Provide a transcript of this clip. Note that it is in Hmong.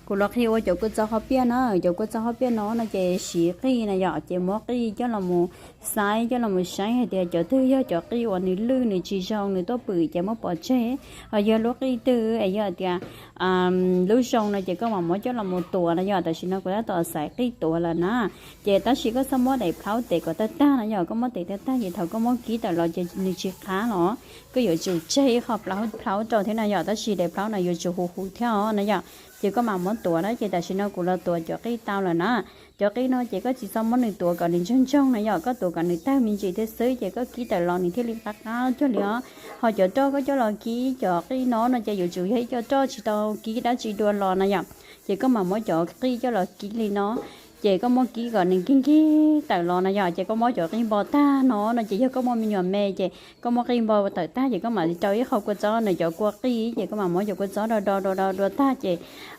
Kuv los qhia ua cov kua txob hov piaj na. Cov kua txob hov piaj no no ces siv qij na yom, ces muab qij coj los mus xaiv, coj los mus saib hais tias cov twg yog cov qij uas nws lwj, nws tsis zoo, nws tuaj pwm ces muab pov tseg. Ho yog lub qij twg es yog tias lub zoo no ces koj mam muab coj los mus tuav na yom. Tam sim no kuv tab tom xaiv qij tuav lawm na. Ces tab sis koj txhob muab daim plhaub tev kom tag tag na yom, koj muab tev tag tag ces thaum koj muab kib tawm los ces nws tsis qab los. Koj yuav tsum tseg ib qho plhaub rau thiab na yom, tab sis daim plhaub no yuav tsum huv huv thiab os na yom. Ces koj mam muab tuav na. Ces tam sim no kuv los tuav cov qij tau lawm na. Cov qij no ces koj tsis txhob muab nws tuav kom nws ntsoog ntsoog na yom, koj tuav kom nws tawg me ntsis thiab xwb ces koj kib tawm los nws thiaj li qab qab cuag li os. Ho cov roj koj coj los kib cov qij no no ces yuav tsum yog ib co roj tsis tau kib dab tsi dua los na yom. Ces koj mam muab cov qij coj los kib li no. Ces koj muab kib kom nws nkig nkig tawm los na yom, ces koj muab cov qij npo tag no no ces yog koj muaj me nyuam me ces koj muab qij npo tawm tag ces koj mam li rau ib qho kua txob na, cov kua qij ces koj mam muab cov kua txob do do do do dua tag ces